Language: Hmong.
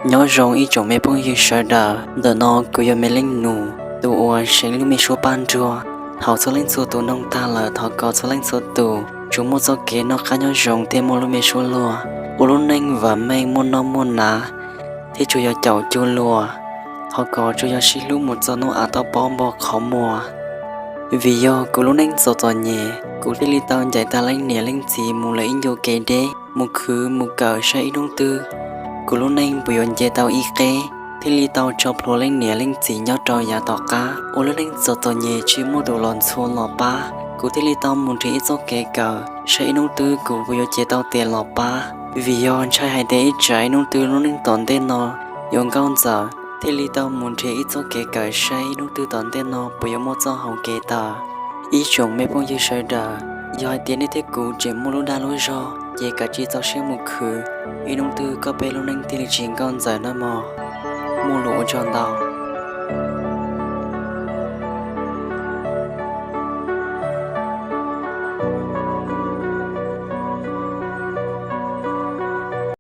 Nyob zoo ib tsoom me phooj ywg sawv daws, ntawm no kuv yog me leej nus tus uas seev lub me suab paj nruag. Thaum txhua leej txhua tus noog tag lawm, thov kom txhua leej txhua tus tsuas muaj txoj kev noj qab nyob zoo thiab muaj lub me suab luag, ua lub neej vam meej muaj noj muaj hnav, thiab tsuas yog caum cuag luag. Thov kom tsuas yog sib hlub mus txog hnub av toj pob npog qhov muag. Vim yog kuv lub neej txom txom nyem, kuv thiaj li tau ncaim tag leej niam leej txiv mus lawm ib ncua kev deb, mus khwv mus kawm saib ib hnub twg kuv lub neej puas yuav nce tau ib qeb, thiaj li tau tso plhuav leej niam leej txiv nyob rau yav tom qab. Ua lub neej txom txom nyem tsis muaj tus los ntxhua los pab, kuv thiaj li tau mus nrhiav ib txoj kev kawm saib ib hnub twg kuv puas yuav cev tau tes los pab. Vim yog ntshai hais tias ib tsam ib hnub twg lub neej tom ntej no yuav nkauj ntxawm, thiaj li tau mus nrhiav ib txoj kev kawm saib ib hnub twg tom ntej no puas yuav muaj txoj hau kev tawm. Ib tsoom me phooj ywg sawv daws, yog hais tias nej thiab kuv tseem muaj lub dag lub zog, ces kav tsij txaus siab mus khwv, ib hnub twg koj peb lub neej thiaj li tsis nkauj ntxawm nawb mog. Muaj lus ua tsaug ntau.